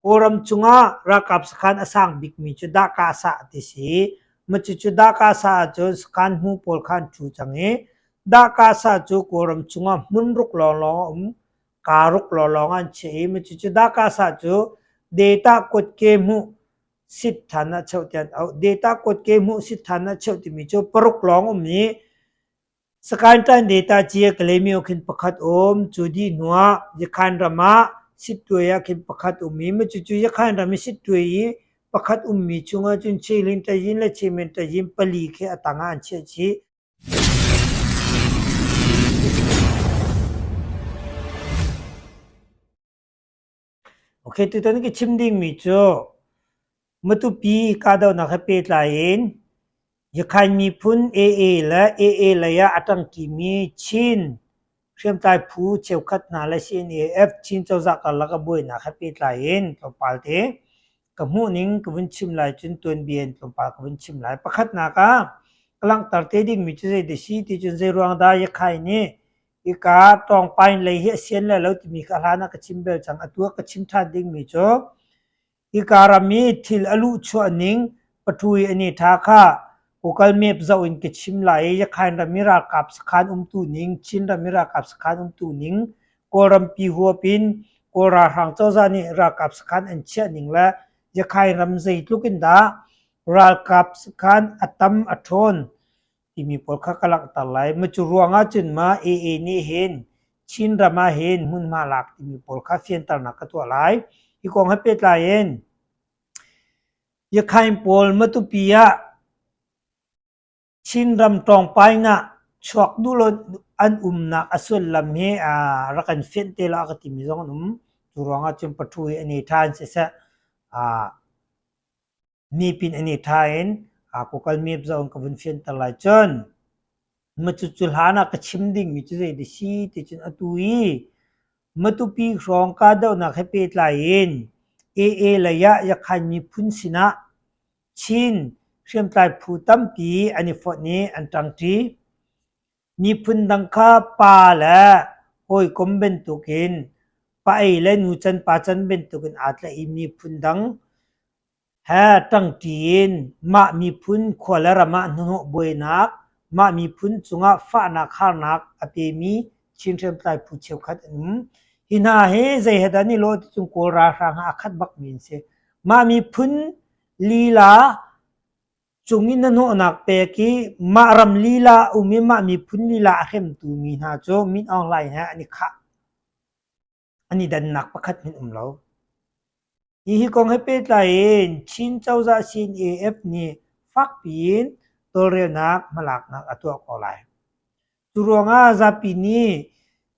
Kawlram cungah ralkap sakhan a sang bikmi cu Dahkahsah ti si. Macucu Dahkahsah ahcun sakhan hmu pawl kha an ṭhu cang i Dahkahsah cu Kawlram cungah hmunruk lawnglawng a um. Kaa-ruk lawnglawng an chiah i macucu Dahkahsah cu Data kutke hmuh sit than ah cheuh tiah an auh. Data kutke hmuh sit than ah cheuh timi cu paruk lawng um i Sakaintan data cia Kalaymyo khin pakhat um. Cu dih hnuah Yakhan ram ah Sittwe ah khin pakhat um i cucu Yakhan ram i Sittwe i pakhat ummi chungah cun Chailin Tayin le Chairman Tayin pali khi a tang ah an chiah chih. Okay, tutan ka chim dingmi cu Matupi kahdohnak he pehtlai in Yakhain miphun AA le AA lei ah a ṭangṭimi Chin hriamtlai phu cheukhat hna le CNAF Chin cozah karlak a buainak he pehtlai in tlawmpal te ka hmuhning ka vun chim lai cun tuanbia in tlawmpal ka vun chim lai. Pakhatnak ah ka langhter te dingmi cu zei dah si ti cun zeiruang dah Yakhain nih Hika tawngpain lei hi a sian le lo timi kha hlan ah ka chim bel cang. Atu ah ka chim ṭhan dingmi cu hika ram i thil a luhchuah ning patui an i ṭha kha Google Map zoh in ka chim lai i Yakhain ram i ralkap sakhan umtu ning, Chin ram i ralkap sakhan umtu ning, Kawlrampi huap in Kawl ralhrang cozah nih ralkap sakhan an chiah ning le Yakhain ram zeitluk in dah ralkap sakhan a tam a ṭhawn timi pawl kha ka langhter lai. Macu ruangah cun ma AA nih hin Chinram ah hin hmunhma lak timi pawl kha fianternak ka tuah lai. Hi kong he pehtlai in Yakhain pawl Matupi ah Chinram ṭawngpaing ah chuak duh lo an umnak a sullam hi rak kan fianh te la ka timi zong an um. Cu ruangah cun pathu hi an i ṭhan siseh Mipin an i ṭha in Google Map zoh in ka vun fianter lai. Cun Matucu hlan ah ka chim dingmi cu zei dah si ti cun atu i Matupi hrawng kahdohnak he pehtlai in AA lei ah Yakhain miphun sinah Chin hriamtlai phu tampi an i fonh i an ṭangṭi. Miphun dang kha pa le hawikom bantukin pa ei le nu can pa can bantukin aa tlaih i miphun dang he ṭangṭi in mah miphun khua le ram ah hnahnawh buainak, mah miphun cungah fahnak harnak a pemi Chin hriamtlai phu cheukhat an um. Hi hna hi zei he dah an i lawh ti cun Kawl ralhrang ah a khat bakmi an si. Mah miphun lila cung i hnahnawhnak pek i mah ram lila um i mah miphun lila a hremtu mi hna cu Min Aung Hlaing he an i khah. An i dannak pakhat hmanh um lo. Hihi kong he pehtlai in Chin cozah CNAF nih fakpi in tawlrelnak hmalaknak a tuah ko lai. Cu ruangah zapi nih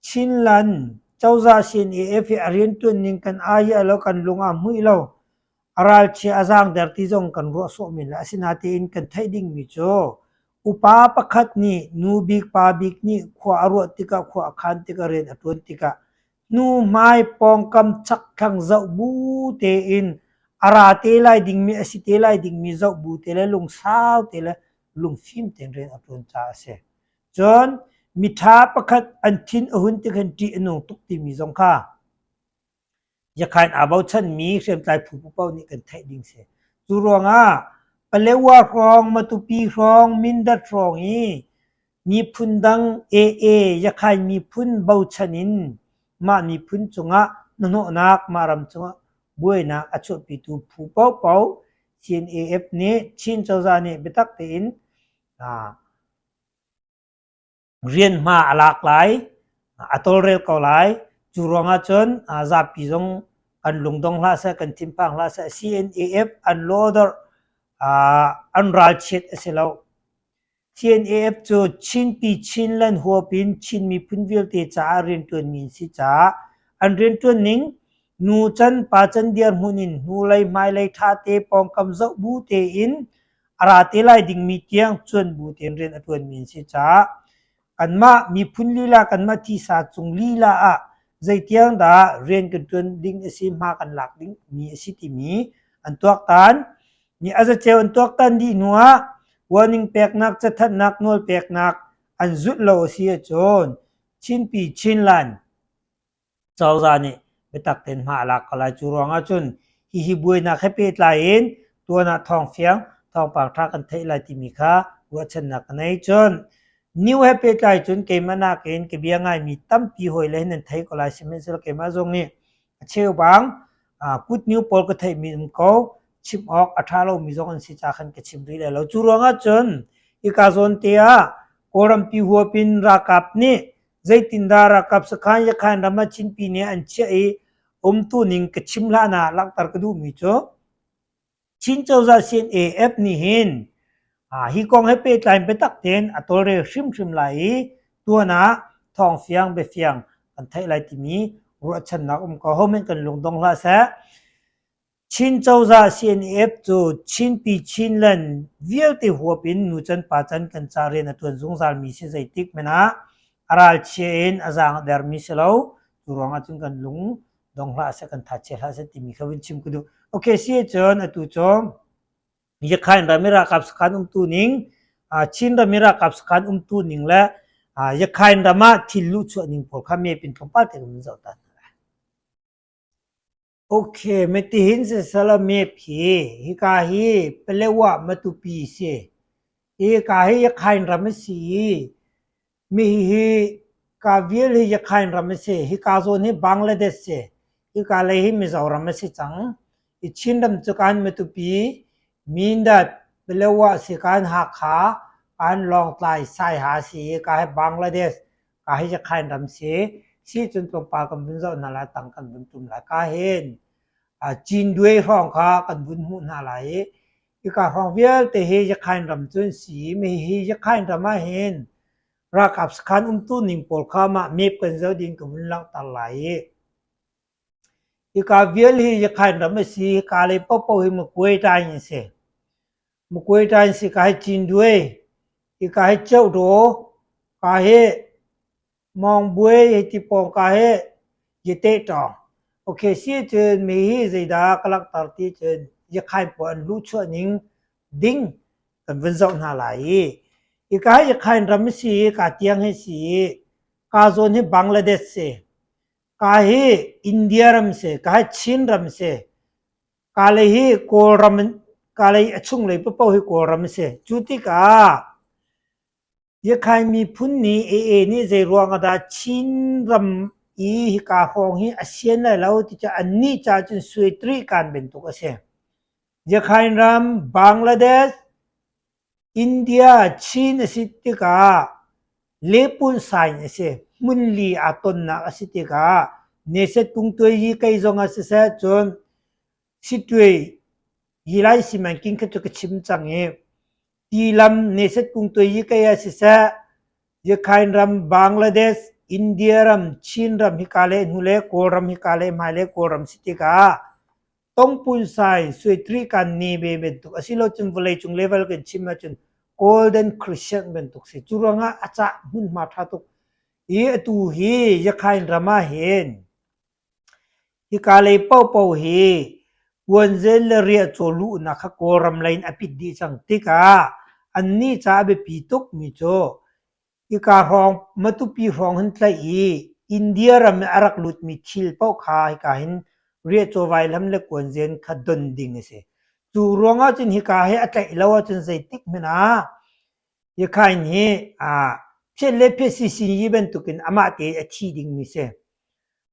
Chinland cozah CNAF hi a rianṭuan ning kan ai lo, kan lung aa hmuih lo. A ralchia a zaangder ti zong kan ruah sawh men lai. Asinain kan theih dingmi cu upa pakhat nih nu bik pa bik nih khua a ruah tikah khua a khan tikah rian a ṭuan tikah hnu hmai pawngkam chakthlang zoh bu tein a ra te lai dingmi a si te lai dingmi zoh bu te le lungsau te le lungfim tein rian a ṭuan caah a si. Cun miṭha pakhat an thin a hun tik hin ṭih a nung tuk timi zong kha Yakhain aa bochanmi hriamtlai phu paoh nih kan theih ding si. Cu ruangah Palewa hrawng, Matupi hrawng, Mindat hrawng i miphun dang AA Yakhain miphun bochan in mah miphun cungah hnahnawhnak, mah ram cungah buainak a chuahpitu phu paohpaoh CNAF nih Chin cozah nih biatak tein rianhma a lak lai, a tawlrel ko lai. Cu ruangah cun zapi zong kan lungdong hlah seh, kan thinphang hlah seh. CNAF an lawdawrh an ralchiat a si lo. CNAF cu Chinpi Chinland huap in Chin miphun vialte caah rianṭuanmi an si caah an rianṭuan ning nu can pa can dirhmun in hnulei hmailei ṭhate pawngkam zoh bu tein a ra te lai dingmi tiang cuan bu tein rian a ṭuanmi an si caah kanmah miphun lila kanmah thisa cung lila ah zeitiang dah rian kan ṭuan ding a si hma kan lak ding mi a si timi an tuaktan ni a zaceu an tuaktan dih hnu ah warning peknak cathanhnak nawl peknak an zulh lo a si ahcun Chinpi Chinland cozah nih biatak tein hma a lak ko lai. Cu ruangah cun Hihi buainak he pehtlai in tuan ah thawngfiang, thawngpang ṭha kan theih lai timi kha ruahchannak ka nei. Cun new he pehtlai cun keimah nakin ka bia ngaimi tampi hawi le hin nan thei ko lai sihmanhsehlaw keimah zong nih a cheubang kut new pawl ka theihmi um ko chim awk a ṭha lomi zong an si ca khan ka chim rih lai lo. Cu ruangah cun hika zawn te ah Kawlrampi huap in ralkap nih zeitindah ralkap sakhan Yakhain ram ah Chinpi nih an chiah i umtu ning ka chim hlan ah langhter ka duhmi cu Chin cozah CNAF nih hin hi kong he pehtlai in biatak tein a tawlrel hrimhrim lai i tuan ah thawngfiang biafiang kan theih lai timi ruahchannak um ko. Hohmanh kan lungdong hlah seh. Chin cozah CNF cu Chinpi Chinland vialte huap in nucan pacan kan ca rian a ṭuan zungzalmi si zeitik hmanh ah a ralchia in a zaang a dermi si lo. Cu ruangah cun kan lung dong hlah seh, kan thachia hlah seh timi kha vun chim ka duh. Okay, si ahcun atu cu Yakhain ram i ralkap sakhan umtu ning, Chin ram i ralkap sakhan umtu ning le Yakhain ram ah thil luhchuah ning pawl kha map in tlawmpal te kan vun zoh ta hna lai. Ok, mitihin sisala map hi hika hi Palewa Matupi si. Hika hi Yakhain ram a si i mi hihi ka vial hi Yakhain ram a si. Hika zawn hi Bangladesh si. Hika lei hi Mizoram a si cang. I Chinram cu kan Matupi, Mindat, Palewa si kan Hakha, kan Lawngtlai, Saiha si. Hika hi Bangladesh, Ka hi Yakhain ram si. Si cun tlawmpal kan vun zoh hna lai, tang kan vun tum lai. Ka hin Cinduai hrawng kha kan vun hmuh hna lai i hika hrawng vialte hi Yakhain ram cu an si. Mi hi Yakhain ram ah hin ralkap sakhan umtu ning pawl kha mah map kan zoh ding ka vun langhter lai i hika vial hi Yakhain ram a si. Hika lei paohpaoh hi Makuai ṭaing an si. Makuai ṭaing si ka hi Cinduai Hika hi Ceuhdaw, ka hi Mawngbuai hei ti pawng ka hi Yeteh-ṭawng. Okay, si cun mi hi zeidah ka langhter ti cun Yakhain pawl an luhchuah ning ding kan vun zoh hna lai i hika hi Yakhain ram a si i ka tiang hi si i ka zawn hi Bangladesh si. Ka hi India ram si, ka hi Chin ram si. Kalay hi Kawlram in Kalay a chunglei paohpaoh hi Kawlram a si. Cu tikah Yakhai miphun nih AA nih zeiruang ah dah Chinram i hika hrawng hi a sian lai lo ti cu annih caah cun suaitri kaan bantuk a si. Yakhain ram, Bangladesh, India, Chin a si tikah lepun sign a si. Hmunli aa tonnak a si tikah neset kungtuai yi kei zong ah siseh cun situai yi lai simanking kha cu ka chim cang i tilam neset kungtuai yi kei ah siseh Yakhain ram, Bangladesh, India ram, Chin ram hika le hnu le Kawlram hika le hmai le Kawlram si tikah Tongpunsai suaitri kan ni ve bantuk asilocun vawleicung level kan chim ahcun Golden Crescent bantuk si. Cu ruangah a cah hmunhma ṭha tuk. I atu hi Yakhain ram ah hin hika lei paohpaoh hi puanzen le riahcaw luhnak kha Kawlram lei in a pit dih cang tikah annih caah a biapi tukmi cu Hika hrawng Matupi hrawng hin tlaih i India ram i a rak lutmi thil paoh kha hika hin riahcaw vailam le kuanzen kha don ding a si. Cu ruangah cun hika hi a tlaih lo ahcun zeitik hmanh ah Yakhain hi phiat le phiat sisinyi bantukin amah tein a thi dingmi si.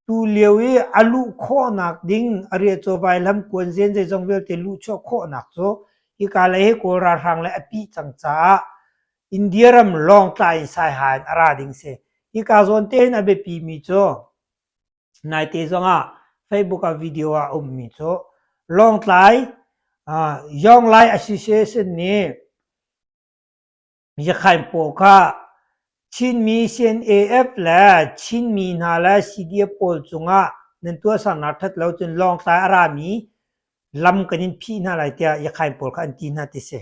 Tulio i a luh khawhnak ding a riahcaw vailam kuanzen zeizong vialte luhchuah khawhnak cu hika lei hi Kawl ralhrang le a pih cang caah India ram Lawngtlai in Saiha in a ra ding si. Hika zawn te hin a biapi mi cu naite zongah Facebook ah video ah a ummi cu Lawngtlai Yawnglai Association nih Yakhain pawl kha Chinmi CNAF le Chinmi hna le CDF pawl cungah nan tuahsernak ṭhat lo cun Lawngtlai a rami lam kan in phih hna lai tiah Yakhain pawl kha an ti hna ti si.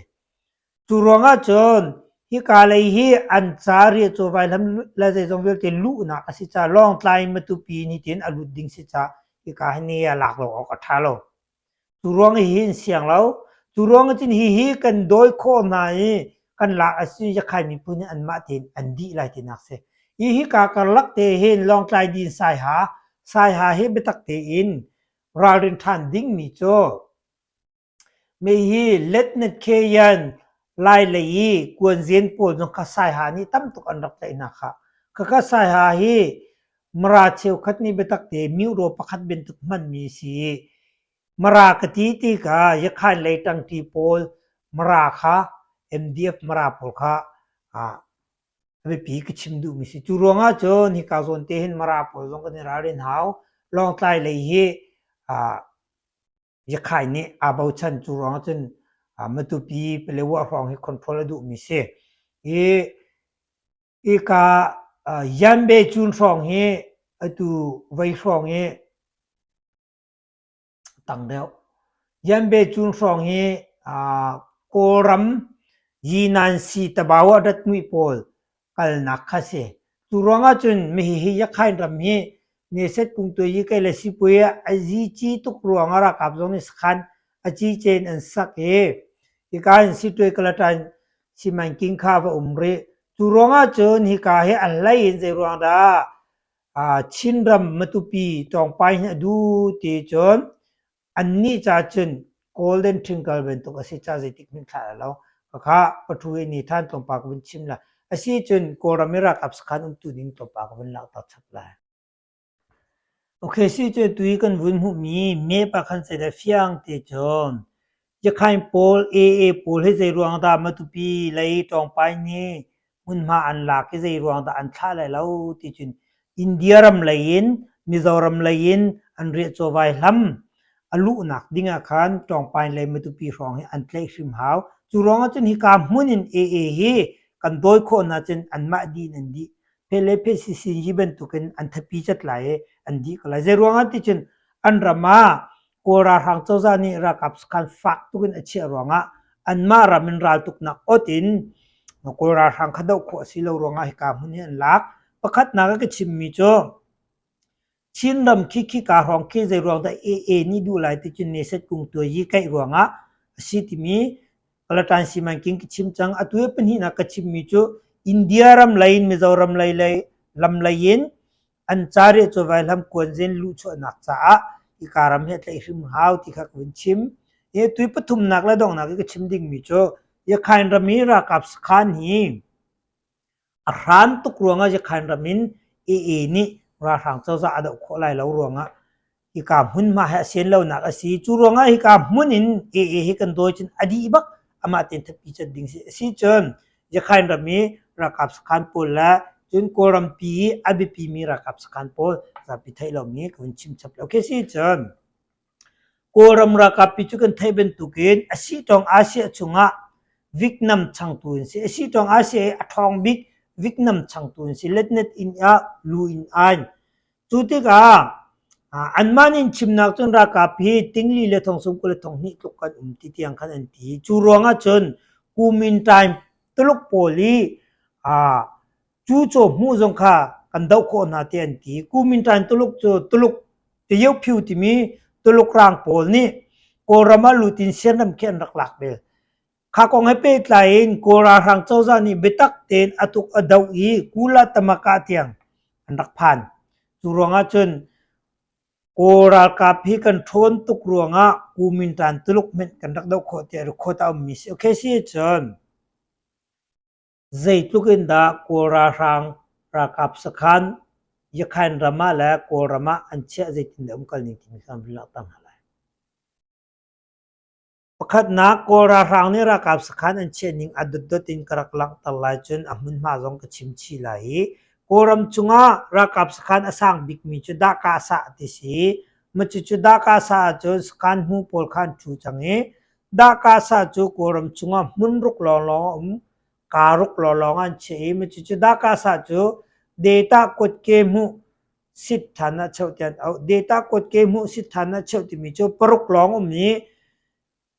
Cu ruangah cun hika lei hi an ca riahcaw vailam le zeizong vialte luhnak a si caah Lawngtlai in Matupi in hitin a lut ding si caah hika hi ni a lak lo awk a ṭha lo. Cu ruang hi an siang lo. Cu ruang cun hihi kan dawi khawh hna i kan lak a si Yakhai miphun nih anmah tein an dih lai tinak si. Hi hika karlak te hin Lawngtlai din Saiha, Saiha hi biatak tein. ralrin ṭhan dingmi cu Mi hi letnet kheyan Lai lei i kuanzen pawl zong kha Saiha nih tam tuk an rak tlaih hna khah. Khakha Saiha hi Mara cheukhat nih biatak te mioraw pakhat bantuk hmanmi a si i Mara ka ti tikah Yakhain lei ṭangṭi pawl Mara kha MDF Mara pawl kha a biapi ka chim duhmi si. Cu ruangah cun hika zawn te hin Mara pawl zong kan i ralrin hau. Lawngtlai lei hi Yakhai nih aa bochan. Cu ruangah cun Matupi Palewa hrawng hi control a duhmi si. Hi hika Yanbe cun hrawng hi atu vei hrawng hi tang deuh. Yanbe cun hrawng hi Kawlram Yinansi Tabawa ratmuih pawl kalnak kha si. Cu ruangah cun hihi Yakhain ram hi neset kungtuai yi kai le sipui a zici tuk ruangah ralkap zong nih sakhan a cice in an sak i hika in situai kalatan simanking kha va um rih. Cu ruangah cun hika hi a hlei in zei ruang dah Chinram Matupi Tawngpai hi a du ti cun Annih ca cun golden twinkle bantuk a si ca zeitik hmanh thlah lo. Khakha pathu i ni than tlawmpal ka vun chim la. Asi cun Kawlram i ralkap sakhan umtu ding tlawmpal ka vun langhter chap lai. Okay, si cu tui kan vun hmuhmi map ah khan zeidah fiang te cun Yakhain pawl, AA pawl hi zei ruang dah Matupi lei Tawngpai nih hmunhma an lak i zei ruang dah an thlah lai lo ti cun India ram lei in Mizoram lei in an riahcawvai hlam a luhnak ding ah khan Tawngpai lei Matupi hrawng hi an tlaih hrim hau. Cu ruang ah cun hika hmun in AA hi kan dawi khawh hna cun anmah dih in an dih. Phe le phe sisin hi bantukin an thapi cat lai i an dih ko lai. Zei ruang ah ti cun an ram ah Kawl ralhrang cozah nih ralkap sakhan fak tuk in a chiah ruangah anmah ram in raltuknak ot in Kawl ralhrang kha doh khawh a si lo ruangah hika hmun hi an lak. Pakhatnak ah ka chimmi cu Chinram khi khika hrawng khi zei ruang dah AA nih duh lai ti cun neset kung tuai yi kaih ruangah a si timi Palatan simanking ka chim cang. Atu hi pahnihnak ka chimmi cu India ram lei in Mizoram lei lei lam lei in An careh cu vaihlam kuanzen luhchuahnak caah hika ram hi a tlaih hrim hau ti kha ka vun chim. Hi tui pathumnak le donghnak i ka chim dingmi cu Yakhain ram i ralkap sakhan hi a hran tuk ruangah Yakhain ram in AA nih ralhrang cozah a doh khawh lai lo ruangah hika hmunhma he a sian lonak a si. Cu ruangah hika hmun in AA hi kan dawi cun a dih bak amah tein thatpi cat ding si. Si cun Yakhain ram i ralkap sakhan pawl le cun Kawlrampi i a biapimi ralkap sakhan pawl zapi theih lomi ka vun chim chap. Okay si cun Kawlram ralkap pi cu kan theih bantukin a si tawng Asia chungah Vietnam changtu in si. A si tawng Asia i a ṭhawng bik Vietnam changtu in si. Letnet in ah lu in ain. Cu tikah anmah nih an chimnak cun ralkap hi tingli le thong sum 20 le thong hnih tluk kan um ti tiang khan an ti. Cu ruangah cun Kuomintang Tuluk pawl i cu caw hmuh zong kha kan doh khawh hna tiah an ti. Kuomintang Tuluk cu Tuluk Tiyophiu timi Tuluk rang pawl nih Kawlram ah lut in Sianram khi an rak lak bel. Kha kong he pehtlai in Kawl ralhrang cozah nih biatak tein a tuk a doh i Kula Tamaka tiang an rak phan. Cu ruangah cun Kawl ralkap hi kan ṭhawn tuk ruangah Kuomintang Tuluk hmanh kan rak doh khawh tiah record a ummi si. Okay si cun zeitluk in dah Kawl ralhrang ralkap sakhan Yakhain ram ah le Kawlram ah an chiah zeitin dah umkal ning timi kha kan langhter hna lai. Pakhatnak, Kawl ralhrang nih ralkap sakhan an chiah ning a dotdot in ka rak langhter lai cun a hmunhma zong ka chim chih lai i Kawlram cungah ralkap sakhan a sang bikmi cu Dahkahsah ti si. Mah cucu Dahkahsah ahcun sakhan hmu pawl kha an ṭhu cang i Dahkahsah cu Kawlram chungah hmunruk lawnglawng a um. Kaa ruk lawnglawng an chiah i mah cucu Dahkahsah cu Data kutke hmuh sit than ah cheuh tiah an auh. Data kutke hmuh sit than ah cheuh timi cu paruk lawng um i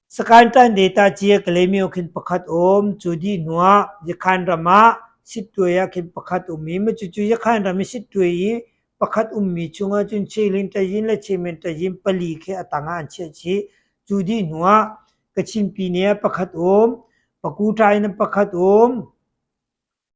Sakaintan data cia Kalaymyo khin pakhat um. Cu dih hnu ah Yakhan ram ah Sittwe ah khin pakhat um i cucu Yakhan ram i Sittwe i pakhat ummi chungah cun Chelin Tayin le Chemen Tayin pali khi a tang ah an chiah chih. Cu dih hnu ah Kachin Pine ah pakhat um, Pakuṭa in pakhat um,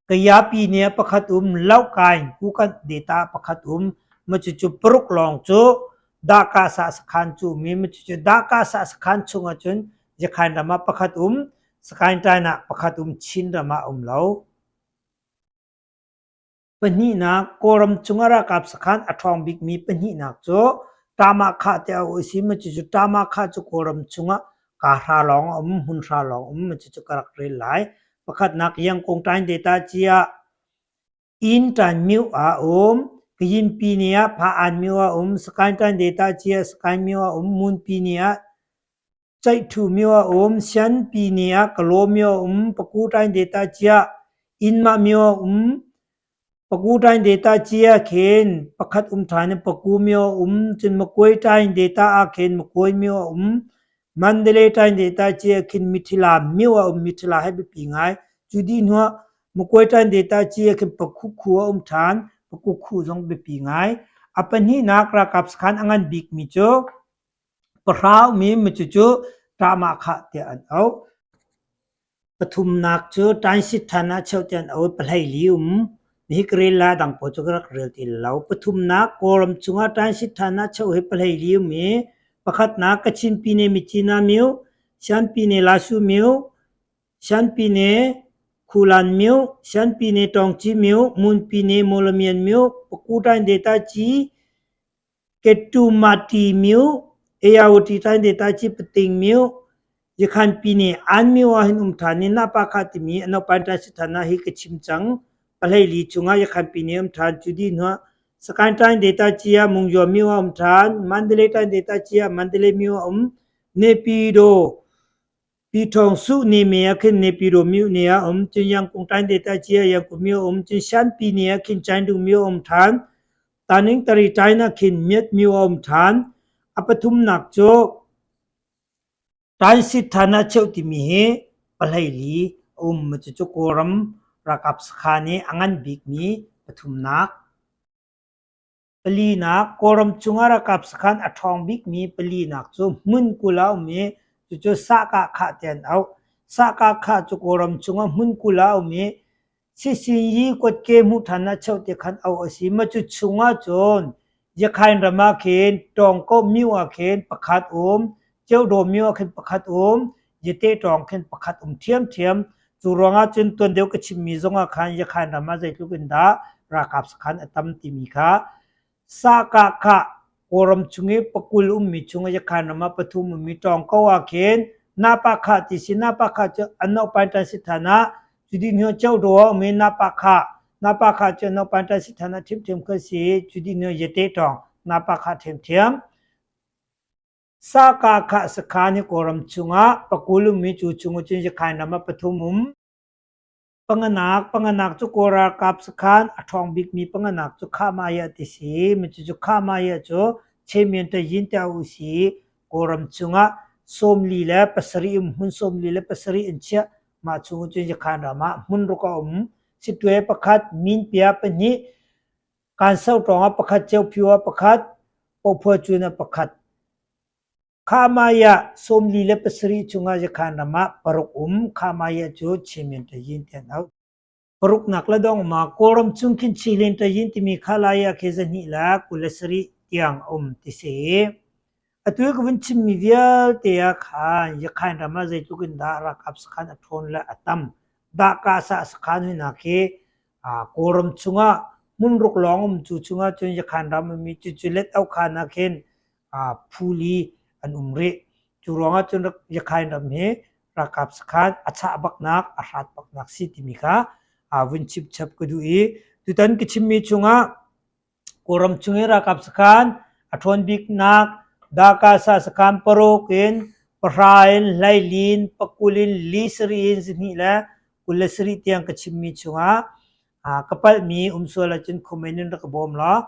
Kayapi nih pakhat um, Lohkain Kukanh data pakhat um, mah cucu paruk lawng cu. Dahkahsah sakhan cu um i cucu Dahkahsah sakhan chung ahcun Yakhain ram ah pakhat um, Sakaing ṭain ah pakhat um, Chin ram ah um lo. Pahnihnak, Kawlram cungah ralkap sakhan a ṭhawng bikmi pahnihnak cu Ṭamahkhah tiah a si. Cucu Ṭamahkhah cu Kawlram chungah kaa hra lawng a um, hmun hra lawng a um. Cucu ka rak rel lai. Pakhatnak, Yangkung Ṭain Data ciah Inn Ṭain Myo ah a um. Kayin Pyine ah Pha-an Myo ah a um. Sakaing Ṭain Data ciah Sakaing Myo ah a um. Mun Pyine ah Ceihṭhu myo a um, Sianpi ni ah Kalaw myo a um, Paku ṭain data ciah Innmah myo a um, Paku ṭain data cia khin pakhat um ṭhan i Paku myo a um, cun Makuai ṭain data ah khin Makuai myo a um, Mandalay ṭain data cia khin Mithila myo a um, Mithila hi biapi ngai. Cu dih hnuah Makuai ṭain data cia khin Pakhukhu a um ṭhan, Pakukkhu zong biapi ngai. A pahnihnak ralkap sakhan a ngan bikmi cu Pahra ummi cucu ṭahmahkhah tiah an auh. Pathumnak cu ṭainsit ṭhan ah cheuh tiah an auh i pahleili um. Hi ka rel lai, dang pawl cu ka rak rel ti lo. Pathumnak Kawlram chungah ṭainsit ṭhan ah cheuh hi pahleili um i pakhatnak Kachin Pyine Myitkyina myo, Shan Pyine Lasu myo, Shan Pyine Khulan myo, Shan Pyine Tawngci myo, Mun Pyine Mawlamyine myo, Paku Ṭain Deta Ci, Ketumati myo, Ayawati ṭainte taici pating myo, Yakhan pyine an myo ah hin um ṭhan i Nahpahkhah timi Anokpan ṭaisi ṭhan ah hi ka chim cang. Pahleili chungah Yakhan pyine um ṭhan. Cu dih hnuah Sakaing ṭainte taici ah Mungyaw myo ah um ṭhan. Mandalay ṭainte taici ah Mandalay myo ah um. Nepyidaw Pi Ṭhawng Suh ni me ah khin Nepyidaw myo ne ah um. Cun Yangkung ṭainte taici ah Yangkung myo a um. Cun Shanpi ne ah khin Chaindung myo a um ṭhan. Taningtari ṭain ah khin Myatmyo a um ṭhan. A pathumnak cu Ṭainsit ṭhan ah cheuh timi hi pahleili a um. Cucu Kawlram ralkap sakhan i a ngan bikmi pathumnak. Palinak, Kawlram chungah ralkap sakhan a ṭhawng bikmi palinak cu hmun 20 a um i cucu Sahkah khah tiah an auh. Sahkah khah cu Kawlram chungah hmun 20 a um i Sisinyi kutke hmuh ṭhan ah cheuh ti khan auh a si. Mah cu chungah cun Yakhain ram ah khin Tawngkoh myo ah khin pakhat um, Ceudaw myo ah khin pakhat um, Yate ṭawng khin pakhat um ṭhiamṭhiam. Cu ruangah cun tuan deuh ka chimmi zongah khan Yakhain ram ah zeitluk in dah ralkap sakhan a tam timi kha Sahkah kha Kawlram chung i pakul ummi chung i Yakhan ram ah pathum ummi ṭawng ko ah khin Napakha ti si. Napakha cu Anokpan ṭan si than ah Cudihnu Ceudaw a um i Napakha Napakha cu Anokpan ṭan si than ah ṭhiamṭhiam kha si i Cudihnu Yate ṭawng Napakha ṭhiamṭhiam. Sahkah kha sakhan hi Kawlram chungah pakul ummi cu chung cun Yakhan ram ah pathum um. Panganak, Panganak cu Kawl ralkap sakhan a ṭhawng bikmi panganak cu Khahmaiah ti si. Cucu Khahmaiah cu Chemian Tayin tiah u si. Kawlram chungah 47 um hmun 47 an chiah. Mah chung cun Yakhan ram ah hmun ruk a um. Siṭuai pakhat, Minpia pahnih, Kanso ṭawng ah pakhat, Ceuphiu ah pakhat, Pohphua cun ah pakhat. Khahmaiah 47 chungah Yakhan ram ah paruk um. Khahmaiah cu Chinmin Tayin ti an auh. Paruknak le dongma Kawlram chung khin Chilin Tayin timi Khalaya khi 227 tiang a um ti si. Atu i ka vun chimmi vialte ah khan Yakhain ram ah zeitluk in dah ralkap sakhan a ṭhawn le a tam. Dahkahsah sakhan huinak hi Kawlram chungah hmunruk lawng um cu chungah cun Yakhan ram ummi cucu let okhan ah khin phuli an um rih. Cu ruangah cun Yakhain ram hi ralkap sakhan a chah baknak, a hrat baknak si timi kha vun chipchap ka duh i tutan ka chimmi chungah Kawlram chung i ralkap sakhan a ṭhawn biknak Dakasa sakhan paruk in pahra in hleilin pakul in li sarih in zihnih le 27 tiang ka chimmi chungah ka palhmi um sual ahcun comment in rak ka bawm law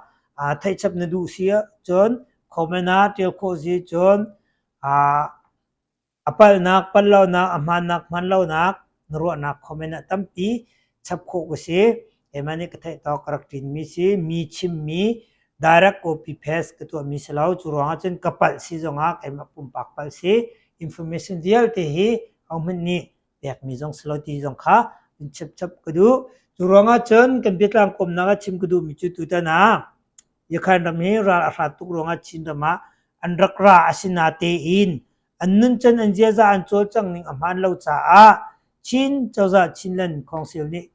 theihchap na duh si ahcun comment ah ṭial khawh si cun A palhnak, palh lonak, a hmaannak, hmaan lonak na ruahnak comment ah tampi chap khawh ka si. Keimah nih ka theih tawk ka rak ṭinmi si. Mi chimmi direct copy paste ka tuahmi si lo. Cu ruangah cun ka palh si zongah keimah pumpak palh si. Information vialte hi ahohmanh nih pekmi zong si lo ti zong kha in chapchap ka duh. Cu ruangah cun kan biatlang kawmnak ah chim ka duhmi cu tutan ah. Yakhain ram hi ral a hrat tuk ruangah Chin ram ah an rak ra asinatein an nuncan an ziaza an cawlcangh ning a hmaan lo caah Chin cozah Chinland Council nih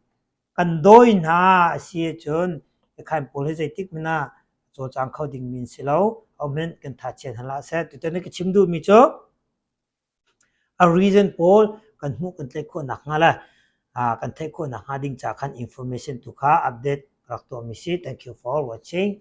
kan dawi hna a si ahcun Yakhain pawl hi zeitik hmanh ah cawlcang kho dingmi an si lo. Ahohmanh kan tha chia hna hlah seh. Tutan i ka chim duhmi cu A reason pawl kan hmuh kan tlaih khawh nakhnga le kan theih khawh nakhnga ding ca khan information tu kha update rak tuahmi si. Thank you for watching.